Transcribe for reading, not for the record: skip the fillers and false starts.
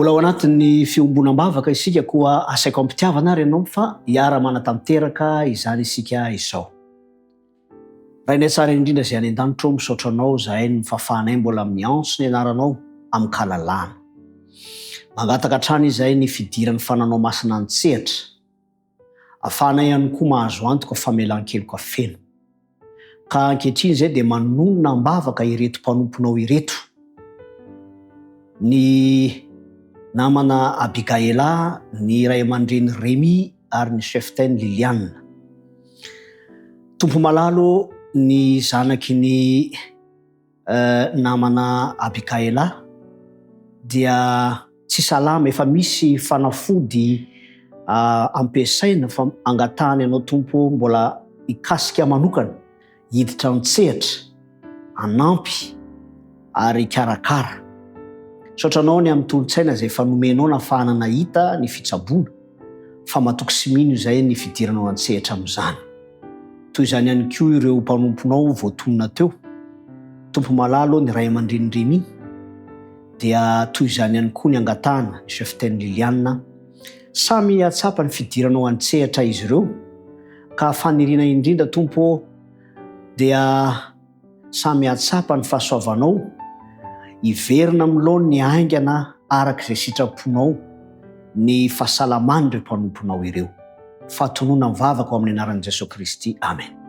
Mbola ao anatin'ny fiombonam-bavaka isika koa asaiko am-pitiavana ary ianao fa hiara-manatanteraka izany isika izao. Rainay tsara indrindra izay any an-danitra ô, misaotra Anao izahay ny fahafahanay mbola miantso ny anaranao amin-kalalahana. Mangataka hatrany izahay ny fidiran'ny Fananao Masina an-tsehatra, afahanay ihany koa mahazo antoka famelan-keloka feno. Ka ankehitriny izay dia manonona am-bavaka ireto mpanomponao ireto, ny namana Abigaela, ny ray aman-dreny Rémi ary ny cheftaine Liliane. Tompo malala ô, ny zanaky ny namana Abikaela dia tsy salama, efa misy fanafody ampiasaina fa angatahany anao Tompo ô mbola hikasika manokana, hiditra an-tsehatra, hanampy ary hikarakara. Misaotra anao ny amin'ny tolo-tsaina izay efa nomenao nafahana nahita ny fitsaboana fa matoky sy mino izay ny fidiranao an-tsehatra amin'izany. Toy izany ihany koa ireo mpanomponao voatonona teo, Tompo malala ô, ny ray aman-dreny Rémi, dia toy izany ihany koa ny angatahana, ny cheftaine Liliane. Samy hahatsapa ny fidiranao an-tsehatra izy ireo, ka faniriana indrindra Tompo ô, dia samy hahatsapa ny fahasoavanao, hiverina amin'ny laoniny haingana araka izay sitraponao ny fahasalaman'ireo mpanomponao ireo. Fahatonona ny vavaka ao amin'ny anaran'i Jesoa Kristy. Amen.